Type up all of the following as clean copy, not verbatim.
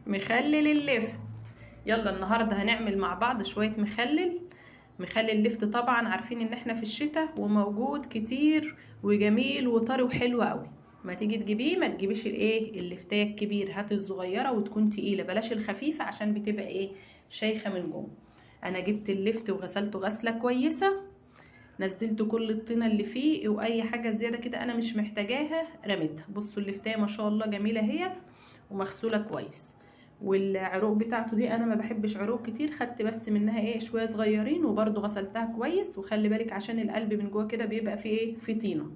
مخلل اللفت. يلا النهارده هنعمل مع بعض شوية مخلل. مخلل اللفت طبعا عارفين ان احنا في الشتاء وموجود كتير وجميل وطري وحلو قوي. ما تيجي تجيبيه ما تجيبيش الايه اللفتايه الكبير، هات الصغيرة وتكون تقيلة، بلاش الخفيفة عشان بتبقى ايه شيخه من جوه. انا جبت اللفت وغسلته غسله كويسة، نزلت كل الطينه اللي فيه واي حاجة زيادة كده انا مش محتاجاها رميتها. بصوا اللفتايه ما شاء الله جميلة هي ومغسوله كويس، والعروق بتاعته دي انا ما بحبش عروق كتير، خدت بس منها ايه شوية صغيرين وبرده غسلتها كويس. وخلي بالك عشان القلب من جوه كده بيبقى فيه ايه في طينه،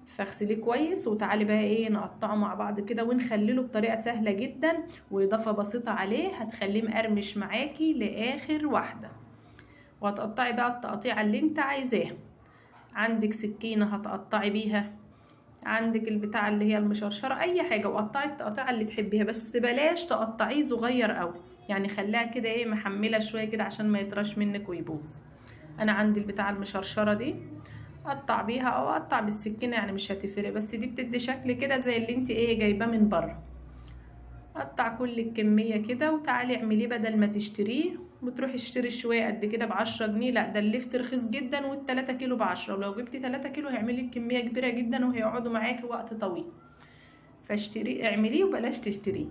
فاغسليه كويس. وتعالي بقى ايه نقطعه مع بعض كده ونخلله بطريقة سهلة جدا واضافه بسيطة عليه هتخليه مقرمش معاكي لاخر واحدة. وهتقطعي بقى التقطيعه اللي انت عايزاها، عندك سكينة هتقطعي بيها، عندك البتاع اللي هي المشرشره، اي حاجة، وقطعي التقطيعه اللي تحبيها، بس بلاش تقطعيه صغير قوي، يعني خليها كده ايه محمله شوية كده عشان ما يطرش منك ويبوظ. انا عندي البتاع المشرشره دي اقطع بيها او اقطع بالسكينة، يعني مش هتفرق، بس دي بتدي شكل كده زي اللي انت ايه جايباه من بره. قطع كل الكمية كده وتعالي اعمليه، بدل ما تشتريه بتروحي اشتري شوية قد كده ب10 جنيه، لا ده اللفت رخيص جدا، وال3 كيلو ب10، ولو جبتي 3 كيلو هيعملي كمية كبيرة جدا وهيقعدوا معاكي وقت طويل. فاشتري اعمليه وبلاش تشتريه.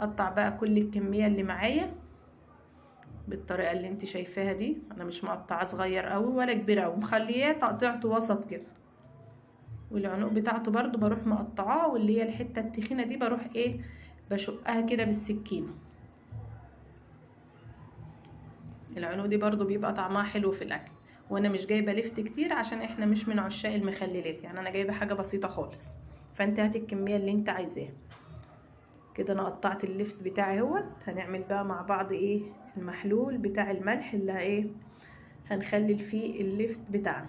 قطع بقى كل الكمية اللي معايا بالطريقة اللي انت شايفاها دي، انا مش مقطعه صغير قوي ولا كبير قوي، مخلياه تقطيعته وسط كده. والعنق بتاعته برضو بروح مقطعاه، واللي هي الحتة التخينه دي بروح ايه بشقها كده بالسكينة. العنق دي برضو بيبقى طعمها حلو في الاكل. وانا مش جايبه لفت كتير عشان احنا مش من عشاق المخللات، يعني انا جايبه حاجة بسيطة خالص، فانت هاتي الكمية اللي انت عايزاها كده. انا قطعت اللفت بتاعي اهوت. هنعمل بقى مع بعض ايه المحلول بتاع الملح اللي ايه هنخلل فيه اللفت بتاعنا.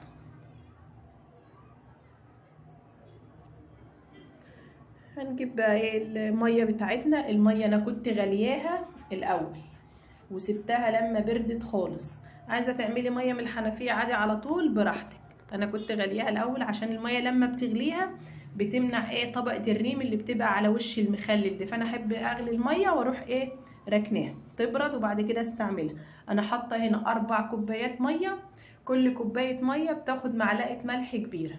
هنجيب بقى ايه المية بتاعتنا. المية انا كنت غلياها الاول وسبتها لما بردت خالص. عايزه تعملي مية من الحنفية عادي على طول براحتك، انا كنت غلياها الاول عشان المية لما بتغليها بتمنع ايه طبقه الريم اللي بتبقى على وش المخلل ده، فانا احب اغلي المية واروح ايه ركناها تبرد وبعد كده استعملها. انا حاطه هنا 4 كوبايات مية، كل كوباية مية بتاخد معلقه ملح كبيرة،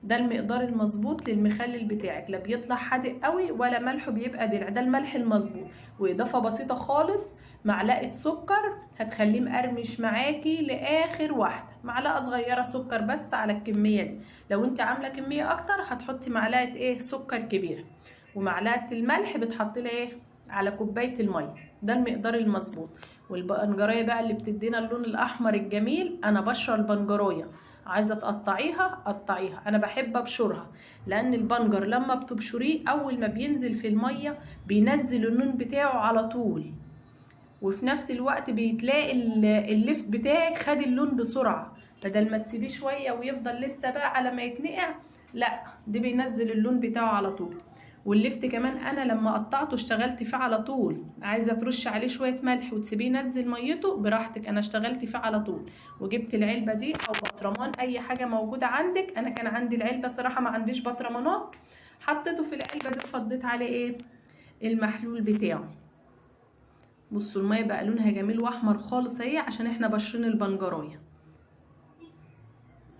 ده المقدار المظبوط للمخلل بتاعك، لا بيطلع حادق قوي ولا ملحة بيبقى دلع، ده الملح المظبوط. واضافه بسيطة خالص معلقه سكر هتخليه مقرمش معاكي لاخر واحدة، معلقه صغيرة سكر بس على الكمية دي. لو انت عامله كمية اكتر هتحطي معلقه ايه سكر كبيرة، ومعلقة الملح بتحطي لها ايه على كوباية المية، ده المقدار المظبوط. والبنجرايه بقى اللي بتدينا اللون الاحمر الجميل، انا بشر البنجرايه، عايزه تقطعيها قطعيها، انا بحب ابشرها لان البنجر لما بتبشريه اول ما بينزل في المية بينزل اللون بتاعه على طول، وفي نفس الوقت بيتلاقي اللفت بتاعك خد اللون بسرعة، بدل ما تسيبيه شوية ويفضل لسه بقى على ما يتنقع، لا ده بينزل اللون بتاعه على طول. واللفت كمان انا لما قطعته اشتغلت فيه على طول، عايزه ترش عليه شوية ملح وتسيبيه ينزل ميته براحتك، انا اشتغلت فيه على طول. وجبت العلبة دي او بطرمان اي حاجة موجودة عندك، انا كان عندي العلبة صراحة ما عنديش بطرمانات، حطيته في العلبة دي وفضيت عليه ايه المحلول بتاعه. بصوا المية بقى لونها جميل واحمر خالص اهي عشان احنا بشرين البنجرايه.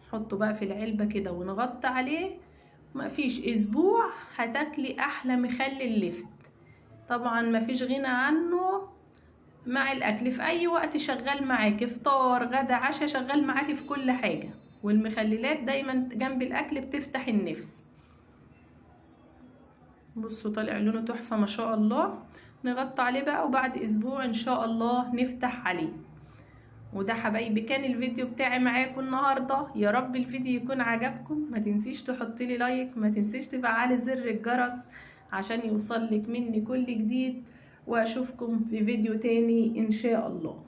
نحطه بقى في العلبة كده ونغطي عليه، ما فيش اسبوع هتاكلي احلى مخلل لفت، طبعا ما فيش غنى عنه مع الاكل، في اي وقت شغال معاكي، فطار غدا عشاء شغال معاكي في كل حاجة. والمخللات دايما جنب الاكل بتفتح النفس. بصوا طالع لونه تحفة ما شاء الله. نغطي عليه بقى وبعد اسبوع ان شاء الله نفتح عليه. وده حبايبي كان الفيديو بتاعي معاكم النهارده، يا رب الفيديو يكون عجبكم. ما تنسيش تحطي لي لايك، ما تنسيش تفعلي زر الجرس عشان يوصلك مني كل جديد، واشوفكم في فيديو تاني ان شاء الله.